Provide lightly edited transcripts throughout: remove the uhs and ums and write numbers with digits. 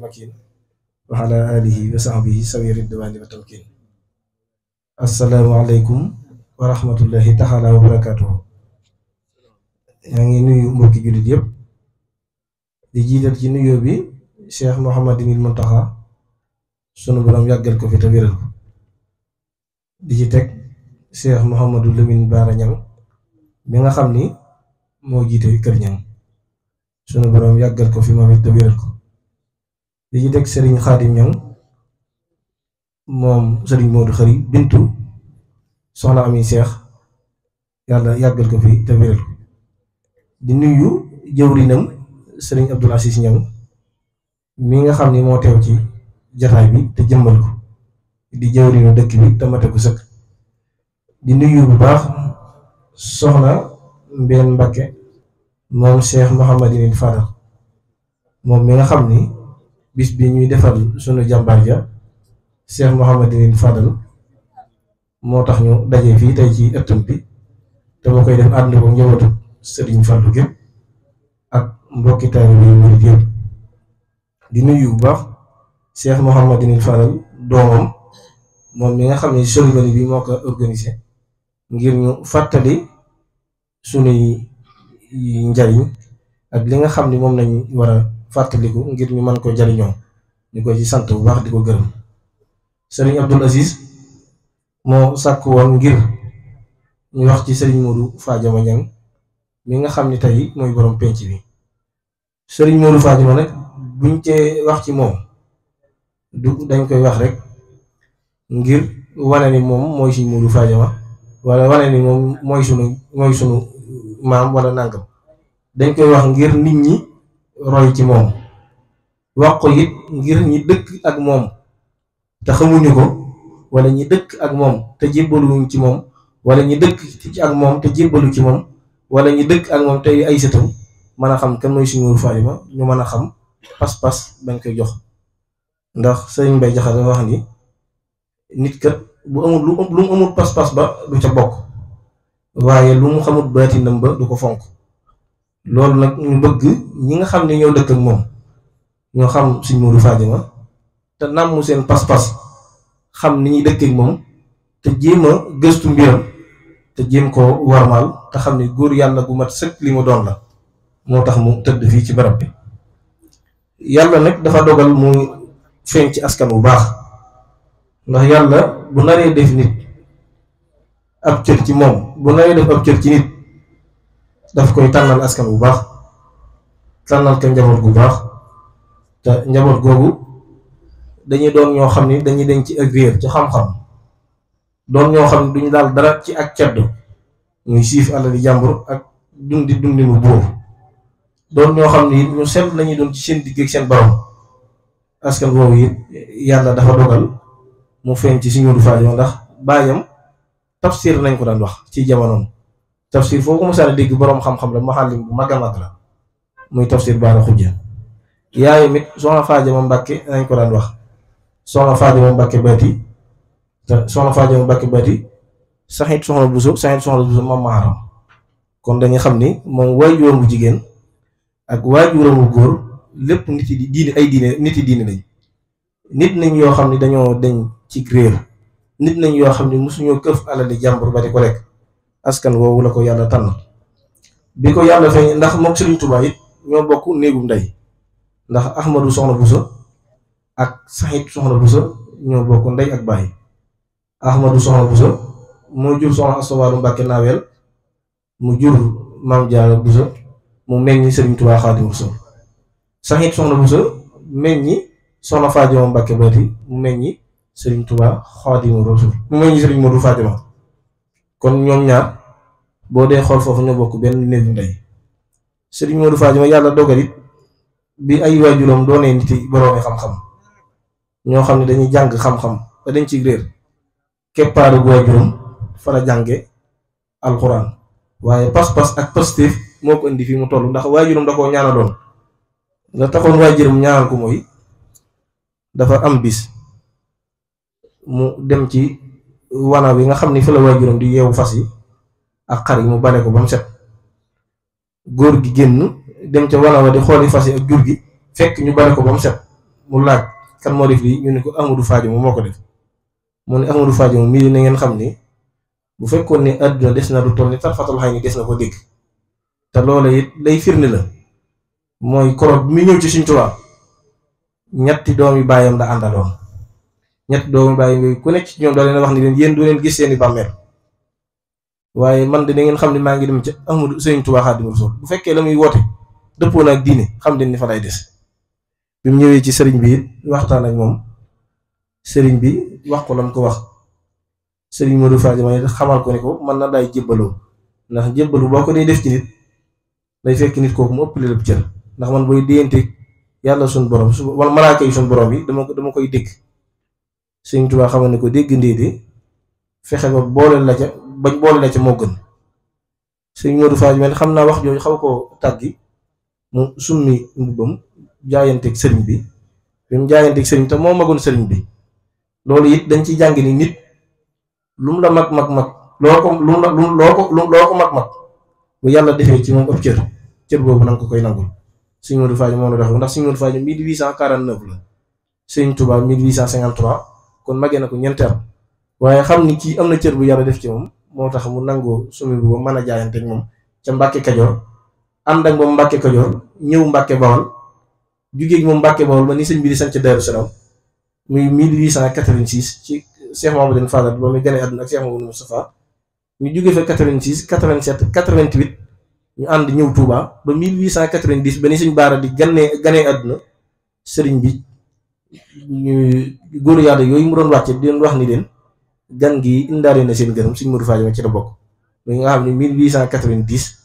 makin wa ala alihi wa sahbihi sawi ridwani wa tamkin. Asalaamaaleykum wa rahmatullahi taala wa barakatuhu. yaa ngi nuyu mbokki jullit yëpp di jiital ci nuyoo bi Cheikh Mouhamadinil Muntaxa sunu borom yàggal ko fi te wéral ko di ci teg Cheikh Mouhamadou Lamine Bara Niang mi nga xam ni moo jiite kër Niang sunu borom yàggal ko fi moom it te wéral ko di ci teg Serigne Khadim Niang moom Serigne Modou Khari bintu soxna Ami Cheikh yàlla yàggal ko fi te wéral ko di nuyu jëwrinam Serigne Abdoul Aziz Niang mi nga xam ni moo teew ci jataay bi te jëmmal ko di jëwrinu dëkk bi te mate ko sëkk di nuyu bu baax soxna Mbène Mbakke moom Cheikh Mouhamadinil Fadal moom mi nga xam ni bis bi ñuy defal sunu jàmbaar ja Cheikh Mouhamadinil Fadal moo tax ñu daje fii tey ci ëttam bi te moo koy def ànd ko njabootu Sëriñ Fallu gépp ak mbokki taalibe yi murid yëpp di nuyu bu baax Cheikh Mouhamadinil Fadal doomam moom mi nga xam ne cérémonie bi moo ko organisé ngir ñu fàttali sunuy njariñ ak li nga xam ni moom lañ war a fàttaliku ngir ñu mën ko jariñoo ñu ko ci sant bu baax di ko gërëm. Sëriñ Abdoul Aziz moo sàkk woon ngir ñu wax ci Sëriñ Modou Fadiama Niang mi nga xam ni tey mooy borom penc bi. Sëriñ Modou Fadiama nag buñ cee wax ci moom du dañ koy wax rek ngir wane ni moom mooy Sëriñ Modou Fadiama wala wane ni moom mooy sunu maam wala nangam dañ koy wax ngir nit ñi roy ci moom wax ko it ngir ñi dëkk ak moom te xamuñu ko wala ñi dëkk ak moom te jébbaluwuñ ci moom wala ñi dëkk ci ak moom te jébbalu ci moom wala ñi dëkk ak moom te ay sëtam mën a xam kan mooy Sëriñ Modou Fadiama ñu mën a xam pas-pas bañ koy jox ndax Sëriñ Mbay Jaxate wax ni nit kat bu amul lu mu amul pas-pas ba du ca bokk waaye lu mu xamul baatinam ba du ko fonk. loolu nag ñu bëgg ñi nga xam ne ñoo dëkk ak moom ñoo xam Sëriñ Modou Fadiama te nàmm seen pas-pas xam ni ñuy dëkk ak moom te jéem a gëstu mbiram te jéem ko warmaal te xam ne góor yàlla gu mat sëkk li mu doon la moo tax mu tëdd fii ci barab bi. yàlla nag dafa dogal mu feeñ ci askan bu baax ndax yàlla bu naree def nit ab cër ci moom bu naree def ab cër ci nit daf koy tànnal askan bu baax tànnal ko njaboot gu baax te njaboot googu dañuy doon ñoo xam ni dañuy denc ci ak réer ci xam-xam doon ñoo xam ne duñu daal dara ci ak ceddo muy siif àll di jàmbur ak dundi mu buur doon ñoo xam ni ñu set lañuy doon ci seen digg ak seen borom askan boobu it yàlla dafa dogal mu feeñ ci Sëriñ Modou Fadiama ndax baayam tafsir nañ ko daan wax ci jamonoom tafsir foo ko mosaan a dégg boroom xam-xam la maxalim bu mag a mag la muy tafsir Baara Xujja yaayam it soxna Fadiama Mbàkke nañ ko daan wax soxna Fadiama Mbàkke Bati te soxna Fadiama Mbàkke Bati saxit soxna Buso mam maaram kon dañu xam ni moom waajuram bu jigéen ak waajuram bu góor lépp nit yi diine ay diine nit yi diine lañ nit nañ yoo xam ni dañoo deñ ci réer nit nañ yoo xam ni mosuñoo këf alali jàmbur ba di ko lekk askan woowu la ko yàlla tànn bi ko yàlla feeñ ndax mook Sëriñ Tuubaa it ñoo bokk néegum ndey ndax Ahmadu soxna Buso ak Saxit soxna Buso ñoo bokk ndey ak baay Ahmadu soxna Buso moo jur soxna Asta Walo Mbàkke Naawel mu jur Maam Jaara Buso mu meññi Sëriñ Tuubaa Xaadimu Rasuul Saxit soxna Buso meññi soxna Fadiama Mbàkke Bati mu meññi Sëriñ Tuubaa Xaadimu Rasuul mu meññi Sëriñ Modou Fadiama kon ñoom ñaar boo dee xool foofu ñoo bokk benn néegu ndey Sëriñ Modou Fadiama yàlla dogal it bi ay waajuram doonee nit yi boroomi xam-xam ñoo xam ne dañuy jàng xam-xam ba dañ ci réer keppaaru waajuram fa la jànge alxuraan waaye pas-pas ak pastéef moo ko indi fii mu toll ndax waajuram da koo ñaanaloon la taxoon waajuram ñaanal ko mooy dafa am bis mu dem ci wana bi nga xam ni fi la waajuram di yeewu fas yi ak xar yi mu bale ko ba mu set góor gi génn dem ca wana wa di xooli fas yi ak jur gi fekk ñu bale ko ba mu set mu laaj kan moo def lii ñu ne ko Ahmadou Fadiama moo ko def mu ne Ahmadou Fadiama mii na ngeen xam ni bu fekkoon ne àdduna des na lu toll ni tarfatul xay ni des na ko dégg te loola it lay firnde la mooy koroog bi muy ñëw ci Sëriñ Tuubaa ñetti doomi baayam la àndaloon ñetti doomi baayam yooyu ku nekk ci ñoom da leen wax ni leen yéen du leen gis seeni bàmmeel waaye man de na ngeen xam ne maa ngi dem ci Ahmadu Sëriñ Tuubaa Xaadimu Rasuul bu fekkee la muy woote dëppoo na ak diine xam leen ni fa lay des bi mu ñëwee ci sëriñ bi it waxtaan ak moom sëriñ bi wax ko lam ko wax sëriñ Modou Fadiama xamal ko ne ko man na daay jébbaloo ndax jébbalu boo ko dee def ci nit day fekk nit kooku mu ëpp lépp cër ndax man booy déyante yàlla suñ borom su wala malaaka yi suñ borom yi dama koy dégg Sëriñ Tuubaa xamal ne ko dégg ndéedéet fexe ba boole la ca bañ boole la ca moo gën sëriñ Modou Fadiama xam naa wax jooju xaw ko tàggi mu summi mbubbam jaayanteeg sëriñ bi mu jaayanteeg sëriñ te moo magoon sëriñ bi loolu it dañ ci jàng ni nit lu mu la mag loo ko mag bu yàlla defee ci moom ëpp cër boobu nanga ko koy nangul Sëriñ Modou Fadiama moom la dox ndax Sëriñ Modou Fadiama 1849 la Sëriñ Tuubaa 1853 kon magee na ko ñeenti at waaye xam ni kii am na cër bu yàlla def ci moom moo tax mu nangoo sumi bu ba mën a jaayanteeg moom ca Mbàkke Kajoor ànd ak moom Mbàkke Kajoor ñëw Mbàkke Bawol jugee moom Mbàkke Bawol ba ni sëñ bi di sanc Daaru Salaam muy 1886 ci Cheikh Mamadou Fadal ba muy gane àdduna ak Cheikh Mamadou Moustapha ñu jugee fa 86 87 88 ñu ànd ñëw Touba ba 1890 ba ni sëñ Baara di ganee àdduna sëriñ bi ñu góor yàlla yooyu mu doon wàcce di leen wax ni leen gan gi indaale na seen gërëm Sëriñ Modou Fadiama ci la bokk muy nga xam ne 1890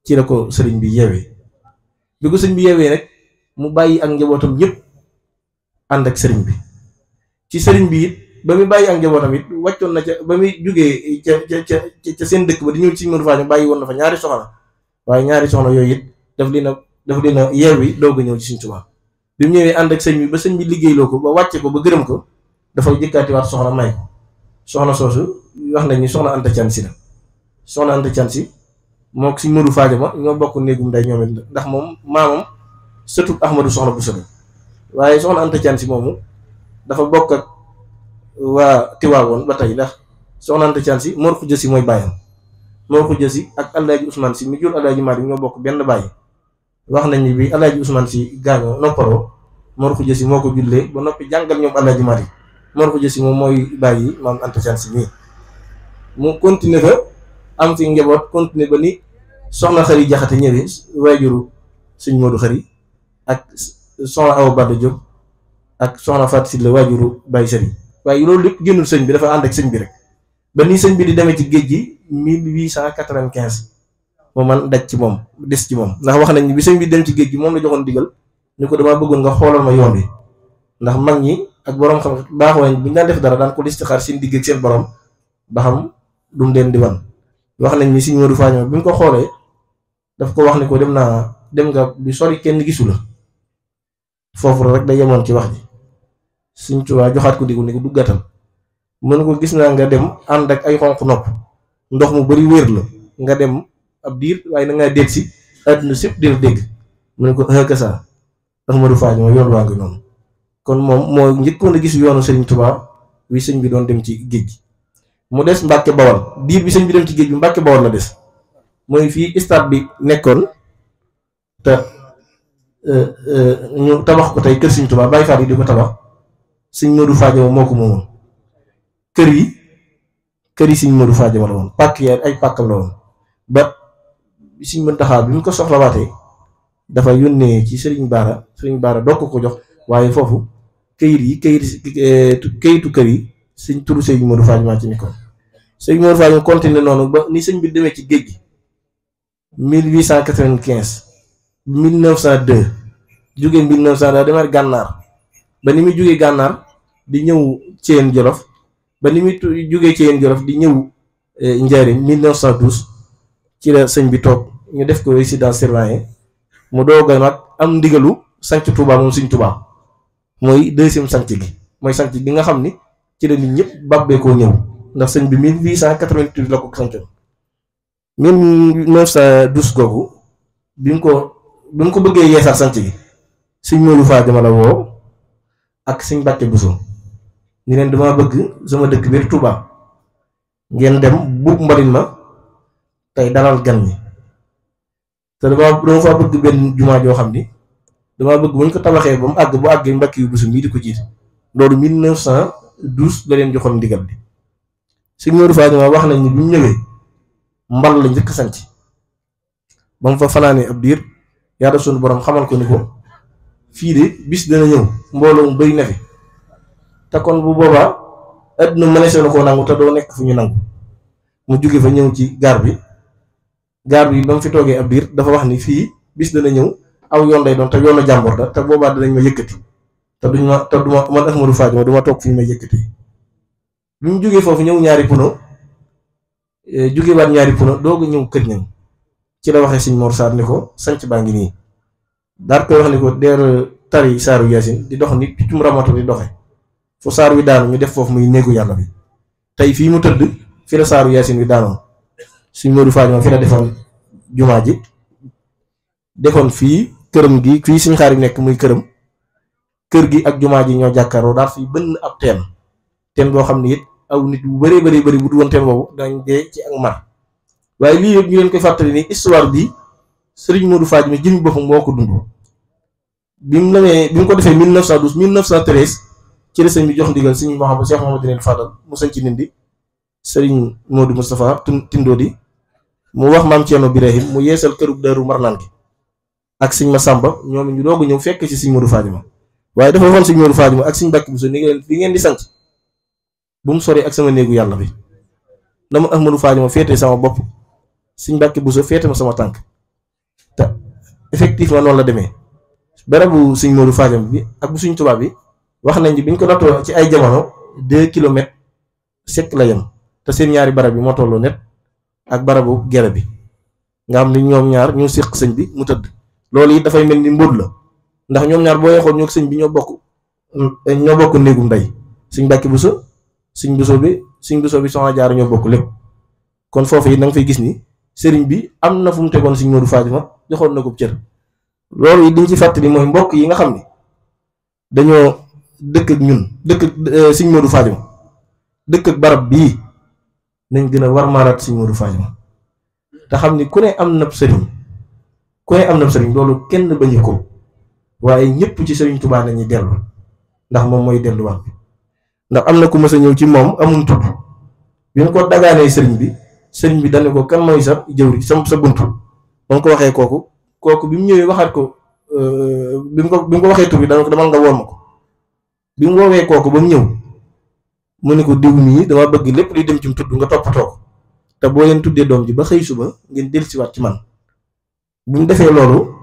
ci la ko sëriñ bi yeewee bi ko sëriñ bi yeewee rek mu bàyyi ak njabootam ñëpp ànd ak sëriñ bi ci sëriñ bi it ba muy bàyyi ak njabootam it wàccoon na ca ba muy jugee ca seen dëkk ba di ñëw ci Sëriñ Modou Fadiama bàyyi woon na fa ñaari soxna waaye ñaari soxna yooyu it daf leen a yeewi doog a ñëw ci Sëriñ Tuubaa bi mu ñëwee ànd ak sëñ bi ba sëñ bi liggéeyloo ko ba wàcce ko ba gërëm ko dafay jëkkaatiwaat soxna may ko soxna soosu wax nañ ni soxna Anta Thian si la soxna Anta Thian si moo ko Sëriñ Modou Fadiama ñoo bokk néegum nday ñoom it la ndax moom maamam sëtub Ahmadou soxna bu sëla waaye soxna Anta Thian si moomu dafa bokk ak waa Tiwaawoon ba tey ndax soxna Anta Thian si Mor Xuja si mooy bàyyam Mor Xuja si ak Alaaji Ousmane si mi jur Alaaji Maalik ñoo bokk benn bàyyi wax nañ ni bi Alaaji Ousmane si gaañoo noppaloo Mor Xuja si moo ko jullee ba noppi jàngal ñoom Alaaji Maalik Mor Xuja si moom mooy bàyyi maam Anta Thian si nii mu continuer fa am fi njaboot continuer ba ni soxna Xari Jaxate ñëwee waajuru Sëriñ Modou Xari ak soxna Awa Bada Diop ak soxna Fatou Sylla waajuru Baye Sëriñ waaye loolu lépp génnul sëñ bi dafa ànd ak sëñ bi rek ba ni sëñ bi di demee ci géej gi 1895 moom man daj ci moom des ci moom ndax wax nañ ni bi sëñ bi dem ci géej gi moom la joxoon digal ñu ko damaa bëggoon nga xoolal ma yoon wi ndax mag ñi ak borom xam baaxoo nañ bu ñu daan def dara daan ko listixaar seen digg ak seen borom ba xam du mu leen di wan wax nañ ni Sëriñ Modou Fadiama bi mu ko xoolee daf ko wax ni ko dem nga di sori kenn gisu la foofu rek da yemoon ci wax ji Sëriñ Tuubaa joxaat ko digul ni ko duggatal mën ko gis naa nga dem ànd ak ay xonq nopp ndox mu bari wér la nga dem ab diir waaye na ngaa dégg si àdduna sépp dina dégg mu ne ko sa Ahmadou Fadiama yoon waa ngi noonu kon moom moo njëkkoon a gis yoonu Sëriñ Tuubaa wi sëñ bi doon dem ci géej gi mu des Mbàkke Bawol diir bi sëñ bi dem ci géej bi Mbàkke Bawol la des mooy fii stade bi nekkoon te ñu tabax ko tey kër Sëriñ Tuubaa Baay Faal yi di ko tabax Sëriñ Modou Fadiama moo ko moomoon kër yi Sëriñ Modou Fadiama la woon pàkk ya ay pàkkam la woon ba Sëriñ Muntaxaa bi mu ko soxlawaatee dafa yónnee ci Sëriñ Baara doog ko jox waaye foofu kayitu kër yi sëñ turu Sëriñ Modou Fadiama ci nekkoon Sëriñ Modou Fadiama continué noonu ba ni sëñ bi demee ci géej gi 1895 1902 jógee 1902 demaat gànnaar ba ni muy jógee gànnaar di ñëw Thiène Jolof ba ni muy jógee Thiène Jolof di ñëw Njaaréem 1912 ci la sëñ bi toog ñu def ko résidence surveillée mu doog a nag am ndigalu sanc Touba moom Sëriñ Touba mooy deuxième sanc gi mooy sanc gi nga xam ni ci la nit ñëpp bàbbee koo ñëw ndax sëñ bi 1888 la ko sancoon 1912 googu bi mu ko bëggee yeesal sanc gi Sëriñ Modou Fadiama la woo ak sëñ Mbàkke Buso ni leen dama bëgg sama dëkk biir Touba ngeen dem buub mbalit ma tey dalal gan ñi te dama fa bëgg benn jumaa joo xam ni dama bëgg buñ ko tabaxee ba mu àgg bu àggee Mbàkke yu Buso mii di ko jiite loolu 1912 la leen joxoon ndigal bi sëñ Modou Fadima wax nañ ni bi mu ñëwee mbal la njëkk sanc ba mu fa fanaanee ab diir yàlla sunu borom xamal ko ni ko fii de bis dana ñëw mbooloo mu bari na fi te kon bu boobaa àdduna mëneesee na koo nangu te doo nekk fu ñu nangu mu jóge fa ñëw ci gaar bi ba mu fi toogee ab diir dafa wax ni fii bis dana ñëw aw yoon lay doon te yoonu jàmbur la te boobaa danañ ma yëkkati te duma man Ahmadou Fadima duma toog fii may yëkkati bi mu jógee foofu ñëw ñaari puno jógewaat ñaari puno doogu ñëw kër ñëw ci la waxee sëñ Mor Sarr ni ko sanc baa ngi nii daal koy wax ni ko deer tari saaru yaasin di dox ni piccum ramatu di doxe fu saar wi daanu ñu def foofu muy néegu yàlla bi tey fii mu tëdd fi la saaru yaasin wi daanoon sëñ Modou Fadima fi la defoon jumaa ji defoon fii këram gi fii suñ xaar yi nekk muy këram kër gi ak jumaa ji ñoo jàkkaaroo daal fii bënn ab teen boo xam ne it aw nit bu bëree bëri bu du woon teen boobu dañ dee ci ak mar waaye lii yëpp ñu leen koy fàttali ni histoire bi Serigne Modou Fadima jëmi boppam moo ko dund bi mu ko defee 1912 1913 ci la sëñ bi jox ndigal sëñ Cheikh Mouhamadou Fadal mu sañ ci Ndindi Serigne Modou Moustapha Tindodi mu wax maam Thierno Birahim mu yeesal kërug Daaru Marnaan gi ak sëñ Massamba ñoom ñu doog a ñëw fekk ci sëñ Modou Fadima waaye dafa waxoon sëñ Modou Fadima ak sëñ Mbàkke Buso ni ngeen li ngeen di sant bu mu sori ak sama néegu yàlla bi na ma Ahmadou Fadima féete sama bopp sëñ Mbàkke Buso féete ma sama tànk te effectivement noonu la demee barabu sëñ Modou Fadima bi ak bu suñ tubaab bi wax nañ ni biñ ko nattoo ci ay jamono 2 kilomètres sekk la yem te seen ñaari barab bi moo tolloo net ak barabu gere bi nga xam ni ñoom ñaar ñu séq sëñ bi mu tëdd loolu it dafay mel ni mbóot la ndax ñoom ñaar boo yeexoon ñoo sëñ bi ñoo bokk néegum ndey sëñ Mbàkke Buso sëñ Buso bi soxna Jaara ñoo bokk lépp kon foofu yi da nga fay gis ni sëriñ bi am na fu mu tegoon sëñ Modou Fadima joxoon na ko cër loolu yi diñ ci fàttali mooy mbokk yi nga xam ni dañoo dëkk ak ñun dëkk ak sëñ Modou Fadima dëkk ak barab bii nañ gën a war maaraat sëñ Modou Fadima te xam ni ku ne am na sëriñ loolu kenn bañu ko waaye ñëpp ci sëriñ Tuubaa nañuy dellu ndax moom mooy delluwaat bi ndax am na ku mës a ñëw ci moom amul tudd bi mu ko dagaanee sëriñ bi dane ko kan mooy sa jëwri sa buntu ba mu ko waxee kooku bi mu ñëwee waxaat ko bi mu ko waxee tur bi dana ko demal nga woon ma ko bi mu woowee kooku ba mu ñëw mu ne ko diw mii dama bëgg lépp luy dem ci mu tudd nga toppatoo ko te boo leen tuddee doom ji ba xëy suba ngeen dellusiwaat ci man bi mu defee loolu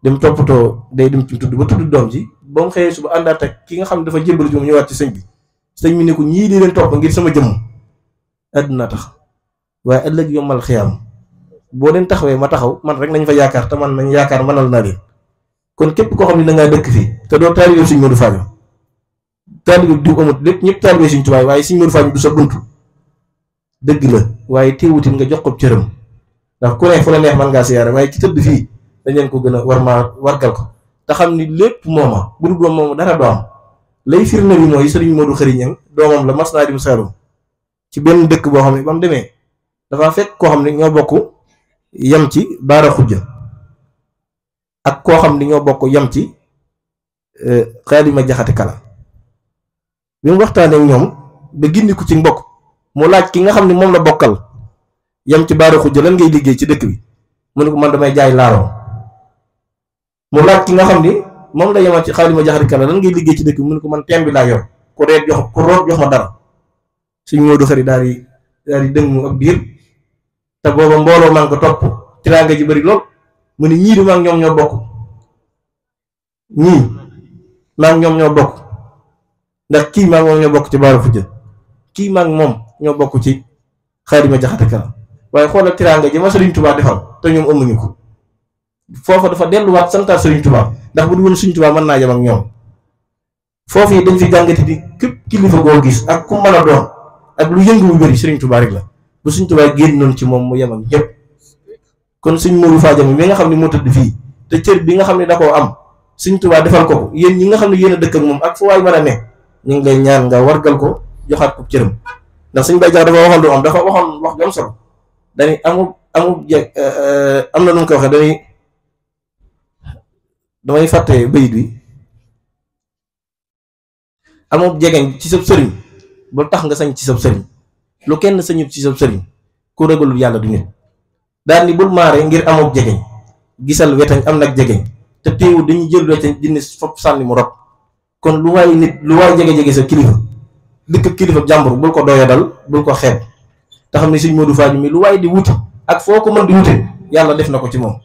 dem toppatoo day dem ci mu tudd ba tudd doom ji ba mu xëyee suba àndaat ak ki nga xam dafa jébbalu ci moom ñëwaat ci sëñ bi ne ko ñii di leen topp ngir sama jëmm àdduna tax waaye ëllëg yombal xiyaam boo leen taxawee ma taxaw man rek nañ fa yaakaar te man nañ yaakaar mënal naa leen kon képp koo xam ne da ngaa dëkk fii te doo taalibe sëñ Modou Fadima taalibe diw amut lépp ñëpp taalibe sëñ Tuubaa waaye sëñ Modou Fadima du sa buntu dëgg la waaye teewutin nga jox ko cëram ndax ku ne fu la neex man ngaa siyaare waaye ci tëdd fii dañ leen ko gën a wargal ko te xam ni lépp mooma bu dul moom dara doo am lay firnde bi mooy sëriñ Modou Xëri Ñaŋ doomam la mas naa dem Saalum ci benn dëkk boo xam ne ba mu demee dafa fekk koo xam ne ñoo bokk yem ci baara xujja ak koo xam ne ñoo bokk yem ci xaalima jaxate kala bi mu waxtaanee ak ñoom ba gindi ko ci mbokk mu laaj ki nga xam ne moom la bokkal yem ci baara xujja lan ngay liggéey ci dëkk bi mu ne ko man damay jaay laaroo mu laaj ki nga xam ni moom la yemal ci xaalima jaxate kala lan ngay liggéey ci dëkk bi mu ne ko man teen bi laa yor ku root jox ma dara suñ Modou Xëri daal di dëngu ak biir te booba mbooloo maa ngi ko topp tiraanga ji bëri lool mu ne ñii di maa ngi ñoom ñoo bokk ñii maa ngi ñoom ñoo bokk ndax kii maa ngi moom ñoo bokk ci baara fujja kii maa ngi moom ñoo bokk ci xaalima jaxate kala waaye xoolal tiraanga ji ma Sëriñ Tuubaa defal te ñoom amuñu ko foofa dafa delluwaat santaat Sëriñ Tuubaa ndax bu du woon Sëriñ Tuubaa mën naa yem ak ñoom foofu yi dañ fi jàngati di képp kilifa goo gis ak ku mën a doon ak lu yëngu bu bëri Sëriñ Tuubaa rek la bu Sëriñ Tuubaa génnoon ci moom mu yem ak ñëpp kon Sëriñ Modou Fadima mi nga xam ne moo tëdd fii te cër bi nga xam ne da koo am Sëñ Tuubaa defal ko yéen ñi nga xam ne yéen a dëkk ak moom ak fu waay mën a ne ñu ngi lay ñaan nga wargal ko joxaat ko cëram ndax sëñ Bay Jax dafa waxoon lu am dafa waxoon wax ju am solo dañuy amul jeg am na nu mu ko waxee dañuy damay fàtte bayit bi amul jegeñ ci sab sëriñ ba tax nga sañ ci sab sëriñ lu kenn sañut ci sab sëriñ ku ragalul yàlla du nit daal ni bul maare ngir amul jegeñ gisal wetañ am nag jegeñ te teewul dañuy jël wetañ dindi fopp sànni mu rot kon lu waay nit lu waay jege-jege sa kilifa dëkk kilifa jàmbur bul ko doyadal bul ko xeeb te xam ne Sëñ Modou Fadilou mi lu waay di wuti ak foo ko mën di wute yàlla def na ko ci moom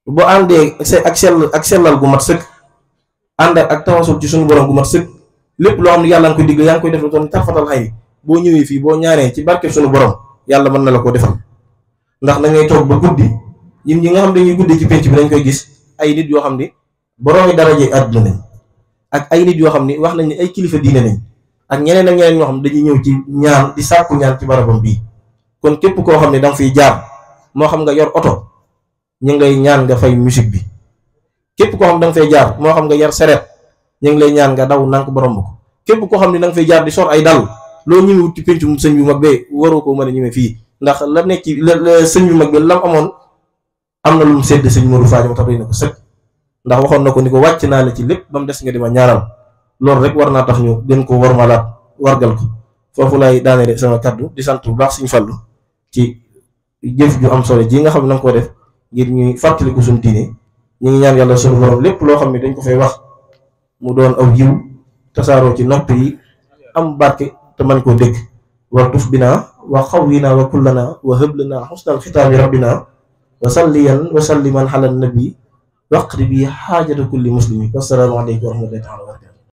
boo àndee ak sellal gu mat sëkk ànd ak tawasul ci suñu borom gu mat sëkk lépp loo xam ne yàlla nga koy digg yaa ngi koy def lu doon tarfatal xay boo ñëwee fii boo ñaanee ci barkeb suñu borom yàlla mën na la ko defal ndax da ngay toog ba guddi ñun ñi nga xam dañuy guddi ci penc bi dañ koy gis ay nit yoo xam ni boroomi daraje àdduna nañ ak ay nit yoo xam ni wax nañ ne ay kilifa diine nañ ak ñeneen ak ñeneen ñoo xam dañuy ñëw ci ñaan di sàkku ñaan ci barabam bii kon képp koo xam ne danga fiy jaar moo xam nga yor oto ñu ngi lay ñaan nga fay musique bi képp koo xam danga fay jaar moo xam nga yar seret ñu ngi lay ñaan nga daw nank borom ko képp koo xam ne danga fay jaar di sor ay dal loo ñëwee wut ci pencum sëñ bu mag bee waroo ko mën a ñëwee fii ndax la nekk ci sëñ bu mag bi lam amoon am na lu mu sedd Sëñ Modou Fadilou tax doy na ko sëkk ndax waxoon na ko ni ko wàcc naa la ci lépp ba mu des nga di ma ñaanal loolu rek war naa tax ñu gën ko warmalaat wargal ko foofu laay daanee sama kaddu di sant bu baax Sëñ Fallu ci jëf ju am solo ji nga xam ne na nga ko def ngir ñuy fàttaliku suñu diine ñu ngi ñaan yàlla suñu borom lépp loo xam ne dañ ko fay wax mu doon aw yiw tasaaroo ci nopp yi am barke te man koo dégg wa tuf bina wa xawwina wa kullana wa hëblana xusnal xitaabi rabbina wa salliyan wa salliman ala nabi waqti bi xaajata kulli muslimi wassalaamu aleykum wa rahmatullahi taala wa barakatu